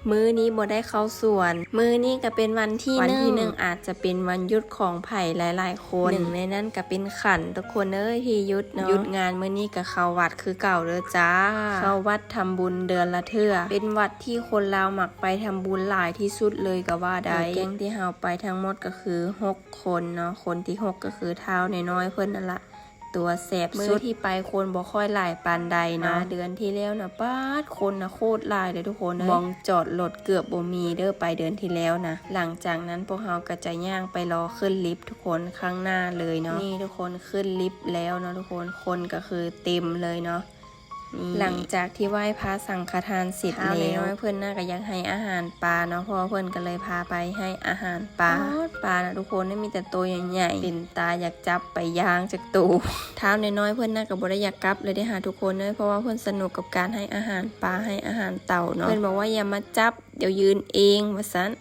ມື້ນີ້ບໍ່ໄດ້ເຂົ້າສວນ. ມື້ນີ້ກໍເປັນວັນທີ ວັນທີໜຶ່ງ ໜຶ່ງອາດຈະເປັນວັນຢຸດຂອງໃຜຫຼາຍໆຄົນ. ໜຶ່ງໃນນັ້ນກໍເປັນຂັນ ທຸກຄົນເອີຍ ທີ່ຢຸດເນາະ. ຢຸດງານມື້ນີ້ກໍເຂົ້າວັດຄືເກົ່າເດີຈ້າ. ເຂົ້າວັດທຳບຸນເດືອນລະເທື່ອ. ເປັນວັດທີ່ຄົນລາວມັກໄປທຳບຸນຫຼາຍທີ່ສຸດເລີຍກໍວ່າໄດ້. ແກ້ງທີ່ເຮົາໄປທັງໝົດກໍຄືຫົກຄົນເນາະ. ຄົນທີຫົກກໍຄືທ້າວນ້ອຍໆເພິ່ນນັ້ນລະ. ຕົວແສບສຸດ. ມື້ທີ່ໄປຄົນບໍ່ຄ່ອຍຫຼາຍປານໃດເນາະ. ມາເດືອນທີ່ແລ້ວນະ ປາດ ຄົນນະໂຄດຫຼາຍເລີຍທຸກຄົນເອີຍ. ບ່ອງຈອດລົດເກືອບບໍ່ມີເດີ ໄປເດືອນທີ່ແລ້ວນະ. ຫຼັງຈາກນັ້ນພວກເຮົາກໍຈະຍ່າງໄປລໍຂຶ້ນລິບທຸກຄົນ ຂ້າງໜ້າເລີຍເນາະ. ນີ້ທຸກຄົນ ຂຶ້ນລິບແລ້ວເນາະທຸກຄົນ. ຄົນກໍຄືເຕັມເລີຍເນາະ. ນີ້ ຫຼັງຈາກທີ່ໄຫວ້ພະສັງຄະທານເສັດແລ້ວ ທ້າວນ້ອຍໆເພິ່ນນະກໍຢາກໃຫ້ອາຫານປາເນາະ ພໍ່ເພິ່ນກໍເລີຍພາໄປໃຫ້ອາຫານປາ. ປານະທຸກຄົນ ມີແຕ່ໂຕໃຫຍ່ໆ ເປັນຕາຢາກຈັບໄປຍ່າງຈັກໂຕ. ທ້າວນ້ອຍໆເພິ່ນນະກໍບໍ່ໄດ້ຢາກກັບເລີຍເດ້ຫາທຸກຄົນເອີຍ ເພາະວ່າເພິ່ນສະໜຸກກັບການໃຫ້ອາຫານປາ ໃຫ້ອາຫານເຕົາເນາະ. ເພິ່ນບອກວ່າ ຢ່າມາຈັບ ດຽວຍື່ນເອງ ວ່າຊັ້ນ.